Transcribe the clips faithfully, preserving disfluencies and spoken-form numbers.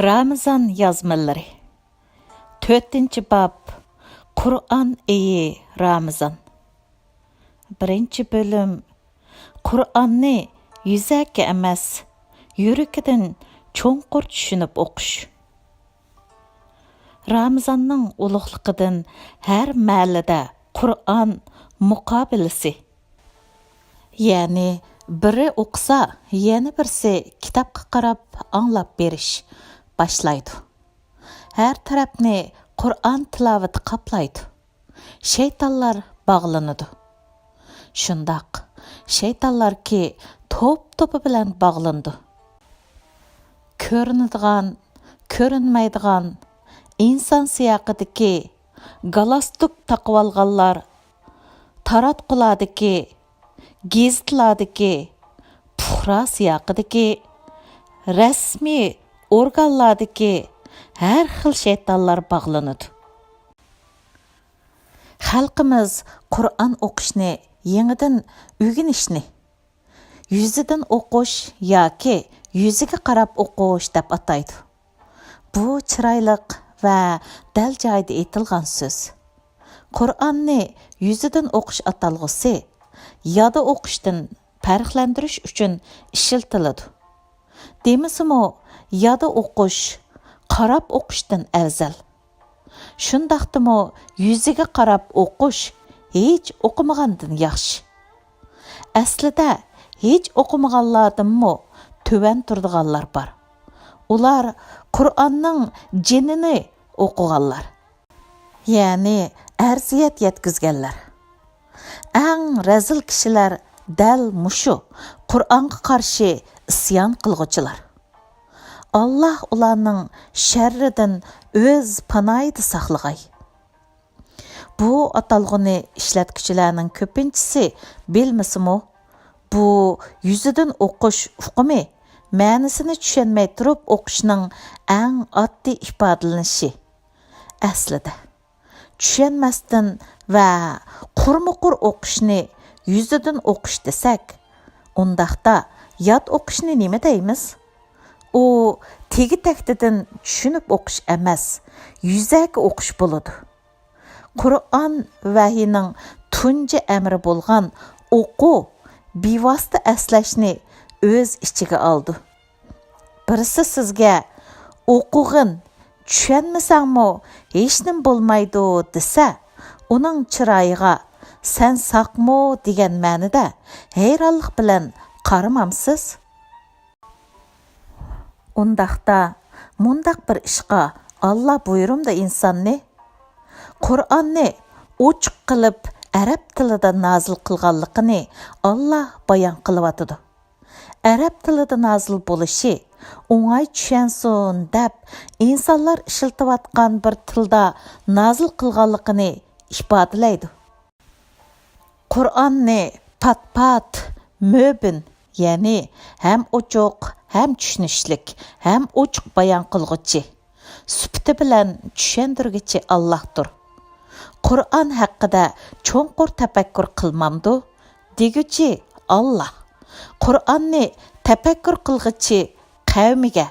رامىزان يازمىلىرى. تۆتىنچى باب. قۇرئان ئېيى رامىزان. بىرىنچى بۆلۈم. قۇرئاننى يۈزەكى ئەمەس، يۈرىكىدىن چوڭقۇر چۈشىنىپ ئوقۇش. رامىزاننىڭ ئۇلۇغلۇقىدىن ھەر مەھەللىدە قۇرئان مۇقابىلىسى. يەنى بىرى ئوقۇسا، يەنە بىرسى كىتابقا قاراپ ئاڭلاپ بېرىش باشلايدۇ. ھەر تەرەپنى قۇرئان تىلاۋىتى قاپلايدۇ. شەيتانلار باغلىنىدۇ. شۇنداق، شەيتانلاركى توپ-توپى بىلەن باغلىنىدۇ. كۆرۈنىدىغان، كۆرۈنمەيدىغان، ئىنسان سىياقىدىكى، گالاستۇك تاقىۋالغانلار، تاراتقۇلاردىكى، گېزىتلاردىكى، پۇقرا سىياقىدىكى، رەسمىي ئورگانلاردىكى ھەر خىل شەيتانلار باغلىنىدۇ. خەلقىمىز قۇرئان ئوقۇشنى يېڭىدىن ئۆگىنىشنى، يۈزىدىن ئوقۇش ياكى يۈزىگە قاراپ ئوقۇش دەپ ئاتايدۇ. بۇ چىرايلىق ۋە دەل جايىدا ئېيتىلغان سۆز. قۇرئاننى يۈزىدىن ئوقۇش ئاتالغۇسى يادا ئوقۇشتىن پەرقلەندۈرۈش ئۈچۈن ئىشلىتىلىدۇ. دېمىسىمۇ، يادا ئوقۇش قاراپ ئوقۇشتىن ئەۋزەل. شۇنداقتىمۇ يۈزىگە قاراپ ئوقۇش ھېچ ئوقۇمىغاندىن ياخشى. ئەسلىدە ھېچ ئوقۇمىغانلاردىنمۇ تۆۋەن تۇرىدىغانلار بار. ئۇلار قۇرئاننىڭ جېنىنى ئوقۇغانلار. يەنى ئەرزىيەت يەتكۈزگەنلەر. ئەڭ رەزىل كىشىلەر دەل مۇشۇ قۇرئانغا قارشى ئىسيان قىلغۇچىلار. ئاللاھ ئۇلارنىڭ شەررىدىن ئۆز پاناھىدا ساقلىغاي. بۇ ئاتالغۇنى ئىشلەتكۈچىلەرنىڭ كۆپىنچىسى بىلمىسىمۇ، بۇ يۈزىدىن ئوقۇش ئۇقۇمى مەنىسىنى چۈشەنمەي تۇرۇپ ئوقۇشنىڭ ئەڭ ئاددىي ئىپادىلىنىشى. ئەسلىدە، چۈشەنمەستىن ۋە قۇرمۇقۇر ئوقۇشنى يۈزىدىن ئوقۇش دېسەك، ئۇنداقتا ياد ئوقۇشنى نېمە دەيمىز؟ ئۇ تېگى تەكتىدىن چۈشىنىپ ئوقۇش ئەمەس، يۈزەكى ئوقۇش بولىدۇ. قۇرئان ۋەھىينىڭ تۇنجى ئەمرى بولغان ئوقۇ بىۋاسىتە ئەسلەشنى ئۆز ئىچىگە ئالىدۇ. بىرسى سىزگە «ئوقۇغىن، چۈشەنمىسەڭمۇ ھېچنېمە بولمايدۇ» دېسە، ئۇنىڭ چىرايىغا «سەن ساقمۇ؟» دېگەن مەنىدە ھەيرانلىق بىلەن قارىمامسىز؟ ئۇنداقتا مۇنداق بىر ئىشقا ئاللا بۇيرۇمدۇ ئىنساننى؟ قۇرئاننى ئوچۇق قىلىپ ئەرەب تىلىدا نازىل قىلغانلىقىنى ئاللا بايان قىلىۋاتىدۇ. ئەرەب تىلىدا نازىل بولۇشى ئوڭاي چۈشەنسۇن دەپ ئىنسانلار ئىشلىتىۋاتقان بىر تىلدا نازىل قىلغانلىقىنى ئىپادىلەيدۇ. قۇرئاننى پات-پات، مۆبىن، يەنى ھەم ئوچۇق، ھەم چۈشىنىشلىك، ھەم ئوچۇق بايان قىلغۇچى، سۈپىتى بىلەن چۈشەندۈرگۈچى ئاللاھتۇر. قۇرئان ھەققىدە چوڭقۇر تەپەككۇر قىلمامدۇ؟ دېگۈچى ئاللاھ. قۇرئاننى تەپەككۇر قىلغۇچى قەۋمىگە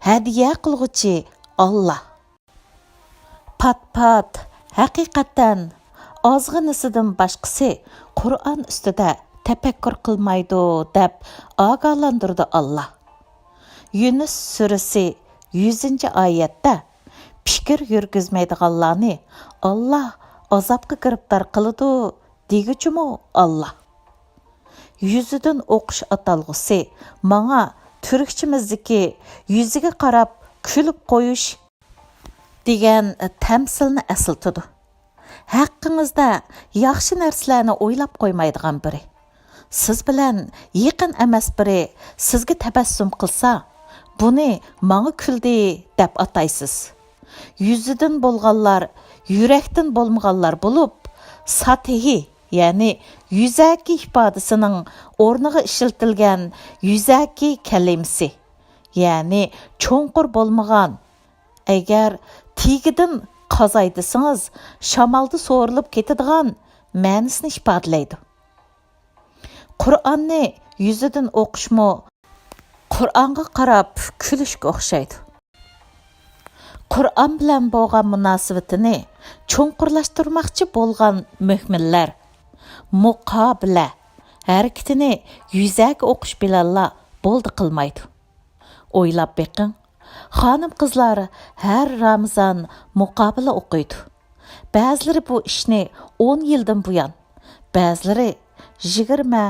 ھەدىيە قىلغۇچى ئاللاھ. پات-پات، ھەقىقەتەن، ئازغىنىسىدىن باشقىسى قۇرئان ئۈستىدە تەپەككۇر قىلمايدۇ، دەپ ئاگاھلاندۇرىدۇ ئاللاھ. يۇنۇس سۈرىسى يۈزىنچى ئايەتتە، پىكىر يۈرگۈزمەيدىغانلارنى ئاللاھ ئازابقا گىرىپتار قىلىدۇ، دېگۈچىمۇ ئاللاھ. يۈزىدىن ئوقۇش ئاتالغۇسى ماڭا تۈركچىمىزدىكى يۈزىگە قاراپ كۈلۈپ قويۇش دېگەن تەمسىلنى ئەسلىتىدۇ. ھەققىڭىزدە ياخشى نەرسىلەرنى ئويلاپ قويمايدىغان بىرى، سىز بىلەن يېقىن ئەمەس بىرى سىزگە تەبەسسۇم قىلسا، بۇنى ماڭا كۈلدى دەپ ئاتايسىز. يۈزىدىن بولغانلار يۈرەكتىن بولمىغانلار بولۇپ، ساتىھى، يەنى يۈزەكى ئىپادىسىنىڭ ئورنىغا ئىشلىتىلگەن يۈزەكى كەلىمىسى، يەنى چوڭقۇر بولمىغان، ئەگەر تېگىدىن قازاي دېسىڭىز، شامالدا سورۇلۇپ كېتىدىغان مەنىسىنى ئىپادىلەيدۇ. قۇرئاننى يۈزىدىن ئوقۇشمۇ قۇرئانغا قاراپ كۈلۈشكە ئوخشايدۇ. قۇرئان بىلەن بولغان مۇناسىۋىتىنى چوڭقۇرلاشتۇرماقچى بولغان مۆمىنلەر مۇقابىلە ھەرىكىتىنى يۈزەكى ئوقۇش بىلەنلا بولدى قىلمايدۇ. ئويلاپ بېقىڭ، خانىم-قىزلار ھەر رامىزان مۇقابىلە ئوقۇيدۇ. بەزىلىرى بۇ ئىشنى ئون يىلدىن بۇيان، بەزىلىرى يىگىرمە،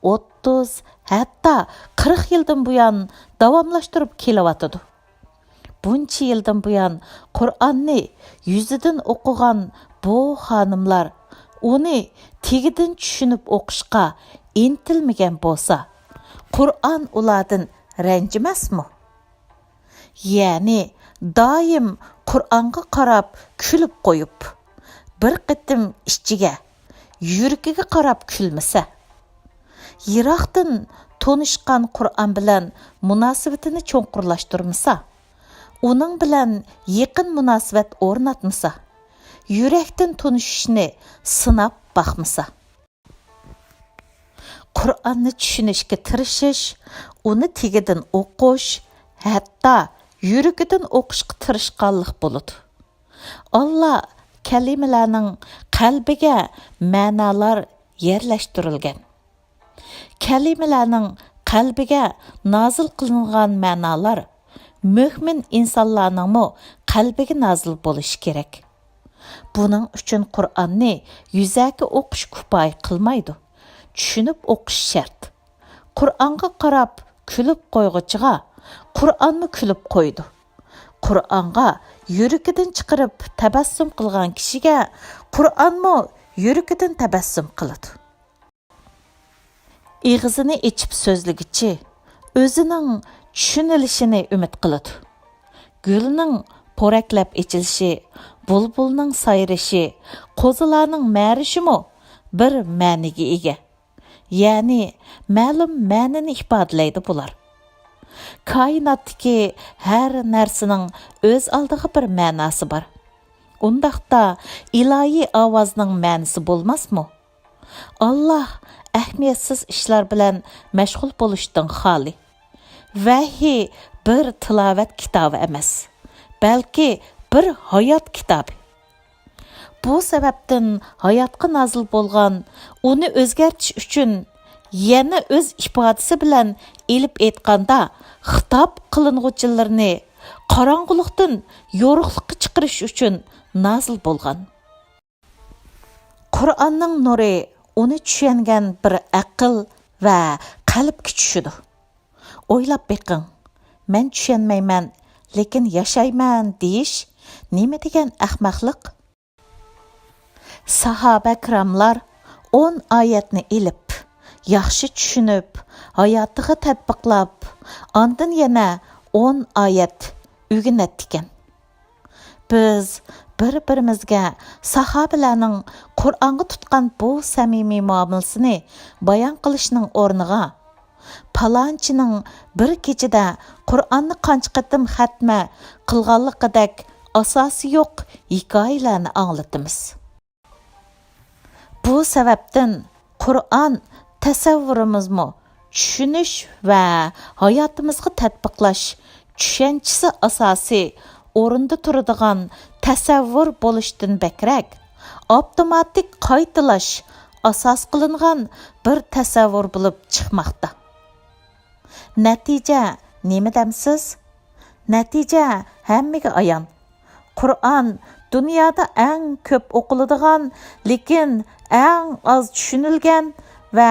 ئوتتۇز، ھەتتا قىرىق يىلدىن بۇيان داۋاملاشتۇرۇپ كېلىۋاتىدۇ. بۇنچە يىلدىن بۇيان قۇرئاننى يۈزىدىن ئوقۇغان بۇ خانىملار ئۇنى تېگىدىن چۈشىنىپ ئوقۇشقا ئىنتىلمىگەن بولسا، قۇرئان ئۇلاردىن رەنجىمەسمۇ؟ يەنى دائىم قۇرئانغا قاراپ كۈلۈپ قويۇپ، بىر قېتىم ئىچىگە، يۈرىكىگە قاراپ كۈلمىسە، يىراقتىن تونۇشقان قۇرئان بىلەن مۇناسىۋىتىنى چوڭقۇرلاشتۇرمىسا، ئۇنىڭ بىلەن يېقىن مۇناسىۋەت ئورناتمىسا، يۈرەكتىن تونۇشۇشنى سىناپ باقمىسا، قۇرئاننى چۈشىنىشكە تىرىشىش، ئۇنى تېگىدىن ئوقۇش، ھەتتا يۈرىكىدىن ئوقۇشقا تىرىشقانلىق بولىدۇ. ئاللا كەلىمىلەرنىڭ قەلبىگە مەنالار يەرلەشتۈرۈلگەن. كەلىمىلەرنىڭ قەلبىگە نازىل قىلىنغان مەنالار مۆمىن ئىنسانلارنىڭمۇ قەلبىگە نازىل بولۇشى كېرەك. بۇنىڭ ئۈچۈن قۇرئاننى يۈزەكى ئوقۇش كۇپايە قىلمايدۇ. چۈشىنىپ ئوقۇش شەرت. قۇرئانغا قاراپ كۈلۈپ قويغۇچىغا، قۇرئانمۇ كۈلۈپ قويىدۇ. قۇرئانغا يۈرىكىدىن چىقىرىپ تەبەسسۇم قىلغان كىشىگە قۇرئانمۇ يۈرىكىدىن تەبەسسۇم قىلىدۇ. ئېغىزىنى ئېچىپ سۆزلىگۈچى ئۆزىنىڭ چۈشىنىلىشىنى ئۈمىد قىلىدۇ. گۈلنىڭ پورەكلەپ ئېچىلىشى، بۇلبۇلنىڭ سايرىشى، قوزىلارنىڭ مەرىشىمۇ بىر مەنىگە ئىگە. يەنى مەلۇم مەنىنى ئىپادىلەيدۇ بۇلار. كائىناتتىكى ھەر نەرسىنىڭ ئۆز ئالدىغا بىر مەناسى بار. ئۇنداقتا ئىلاھىي ئاۋازنىڭ مەنىسى بولماسمۇ؟ ئاللا ئەھمىيەتسىز ئىشلار بىلەن مەشغۇل بولۇشتىن خالىي. ۋەھىي بىر تىلاۋەت كىتابى ئەمەس، بەلكى بىر ھايات كىتابى. بۇ سەۋەبتىن ھاياتقا نازىل بولغان، ئۇنى ئۆزگەرتىش ئۈچۈن يەنە ئۆز ئىپادىسى بىلەن ئېلىپ ئېيتقاندا، خىتاب قىلىنغۇچىلىرىنى قاراڭغۇلۇقتىن يورۇقلۇققا چىقىرىش ئۈچۈن نازىل بولغان. قۇرئاننىڭ نۇرى ئۇنى چۈشەنگەن بىر ئەقىل ۋە قەلبكە چۈشىدۇ. ئويلاپ بېقىڭ، «مەن چۈشەنمەيمەن، لېكىن ياشايمەن» دېيىش نېمە دېگەن ئەخمەقلىق؟ ساھابە كىراملار ئون ئايەتنى ئېلىپ، ياخشى چۈشىنىپ، ھاياتىغا تەتبىقلاپ، ئاندىن يەنە ئون ئايەت ئۆگىنەتتىكەن. بىز بىر-بىرىمىزگە ساھابىلەرنىڭ قۇرئانغا تۇتقان بۇ سەمىمىي مۇئامىلىسىنى بايان قىلىشنىڭ ئورنىغا، پالانچىنىڭ بىر كېچىدە قۇرئاننى قانچە قېتىم خەتمە قىلغانلىقىدەك ئاساسى يوق ھېكايىلەرنى ئاڭلىتىمىز. بۇ سەۋەبتىن قۇرئان تەسەۋۋۇرىمىزمۇ چۈشىنىش ۋە ھاياتىمىزغا تەتبىقلاش چۈشەنچىسى ئاساسىي ئورۇندا تۇرىدىغان تەسەۋۋۇر بولۇشتىن بەكرەك، ئاپتوماتىك قايتىلاش ئاساس قىلىنغان بىر تەسەۋۋۇر بولۇپ چىقماقتا. نەتىجە نېمە دەمسىز؟ نەتىجە ھەممىگە ئايان. قۇرئان دۇنيادا ئەڭ كۆپ ئوقۇلىدىغان، لېكىن ئەڭ ئاز چۈشىنىلگەن ۋە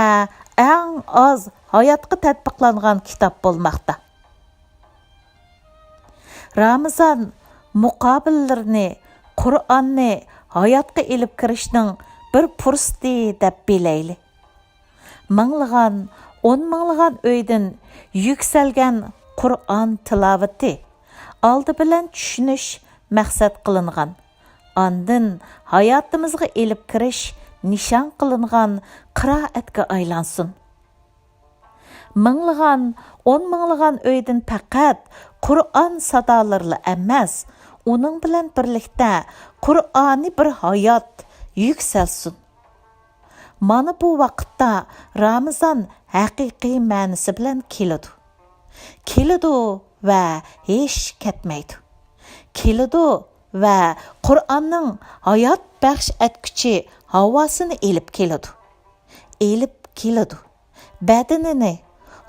ئەڭ ئاز ھاياتقا تەتبىقلانغان كىتاب بولماقتا. رامىزان مۇقابىللىرىنى قۇرئاننى ھاياتقا ئېلىپ كىرىشنىڭ بىر پۇرسىتى دەپ بىلەيلى. مىڭلىغان، ئون مىڭلىغان ئۆيدىن يۈكسەلگەن قۇرئان تىلاۋىتى ئالدى بىلەن چۈشىنىش مەقسەت قىلىنغان، ئاندىن ھاياتىمىزغا ئېلىپ كىرىش نىشان قىلىنغان قىرائەتكە ئايلانسۇن. مىڭلىغان، ئون مىڭلىغان ئۆيدىن پەقەت قۇرئان سادالىرىلا ئەمەس، ئۇنىڭ بىلەن بىرلىكتە قۇرئانىي بىر ھايات يۈكسەلسۇن. مانا بۇ ۋاقىتتا رامىزان ھەقىقىي مەنىسى بىلەن كېلىدۇ. كېلىدۇ ۋە ھېچ كەتمەيدۇ. كېلىدۇ ۋە قۇرئاننىڭ ھايات بەخش ئەتكۈچى ھاۋاسىنى ئېلىپ كېلىدۇ. ئېلىپ كېلىدۇ. بەدىنىنى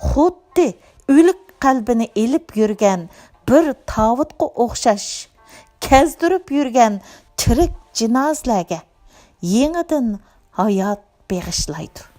خۇددى ئۆلۈك قەلبىنى ئېلىپ يۈرگەن بىر تاۋۇتقا ئوخشاش، كەزدۈرۈپ يۈرگەن تىرىك جىنازىلەرگە يېڭىدىن ھايات بېغىشلايدۇ.